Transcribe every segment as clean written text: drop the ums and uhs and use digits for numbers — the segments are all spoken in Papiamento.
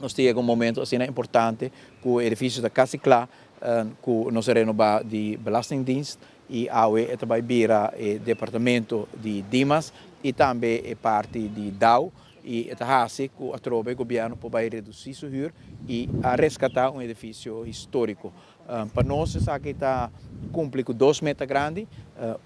Nos tin un momento asina importante ku e edifisio ta kasi kla, ku nos a renobá di Belastingdienst i awe e ta bai bira e departamento di Dimas i tambe e parti di DAO i ta hasi ku atrobe gobièrnu por bai redusí su hür i a reskatá un edifisio históriko. Pa nos esaki ta kumpli ku dos meta grandi.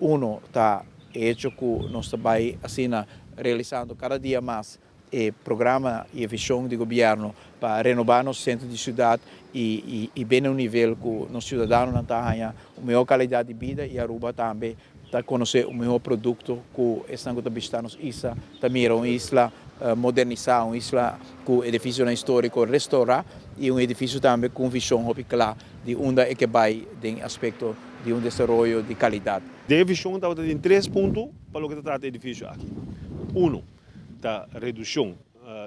Uno ta e hecho ku nos ta bai asina realisando kada dia mas e programa i e vishon di gobièrnu pa renobá nos sentro di siudat i i bini un nivel ku nos siudadanonan ta haña un mihó kalidat di bida i Aruba tambe ta konosé un mihó produkto ku esnan ku ta bishitá nos isla ta mira un isla modernisá, un isla ku edifisionan históriko restourá i un edifisio tambe ku un vishon hopi kla di unda e ke bai den aspekto di un desaroyo di kalidat. Den e vishon tabata tin tres punto pa loke ta trata e edifisio aki. Uno. Ta reduccion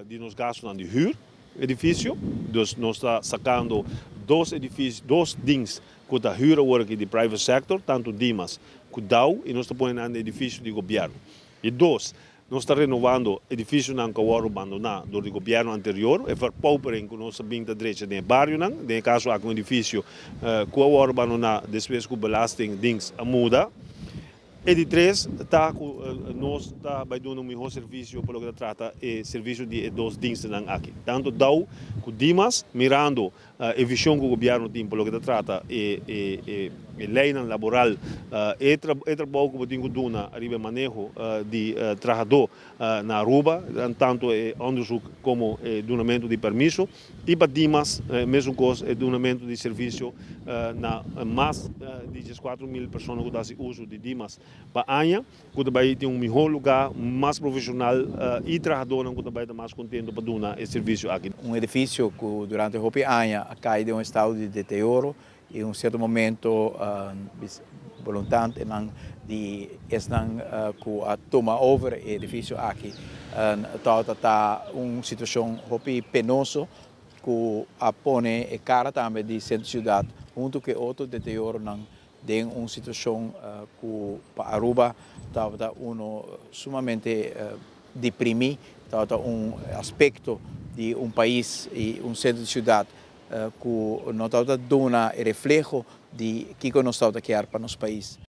di nos gastonan di huur edificio, dus nos ta sacando dos edificio, dos dienst cu ta huur awor aki di private sector, tanto Dimas cu Dow, y nos ta pone nan den edificio di gobierno. Y dos, nos ta renovando edificionan cu a wordo bandona door di gobierno anterior, e verpaupering cu nos a bin ta drecha den e barionan, den e caso aki un edificio cu a wordo bandona despues cu belastingdienst a muda. E di tres ta ku nos ta bai duna un mihó servisio pa loke ta trata e servisio di e dos dienstennan aki. Tantu Dow ku Dimas, mirando e vishon ku gobièrnu tin pa loke ta trata e e leinan laboral, e e trabou ku bo tin ku duna riba e maneho di trahadó na Aruba, tantu e onderzoek komo e dunamentu di permiso. I pa Dimas mesun kos, e dunamentu di servisio na mas di 14.000 persona ku ta hasi uso di Dimas pa aña, ku ta bai tin un mihó lugá, mas profeshonal i trahadónan ku ta bai ta mas kontentu pa duna e servisio aki. Un edifisio ku durante hopi aña a kai den un estado di deterioro i un sierto momento boluntantenan di esnan ku a tuma over e edifisio aki tabata ta un situashon hopi penoso ku a pone e kara tambe di sentro siudat huntu ku e otro deterioronan den un situashon ku pa Aruba tabata uno sumamente deprimí, tabata un aspekto di un pais i un sentro di siudat ku no tabata duna e refleho di kiko nos tabata kier pa nos pais.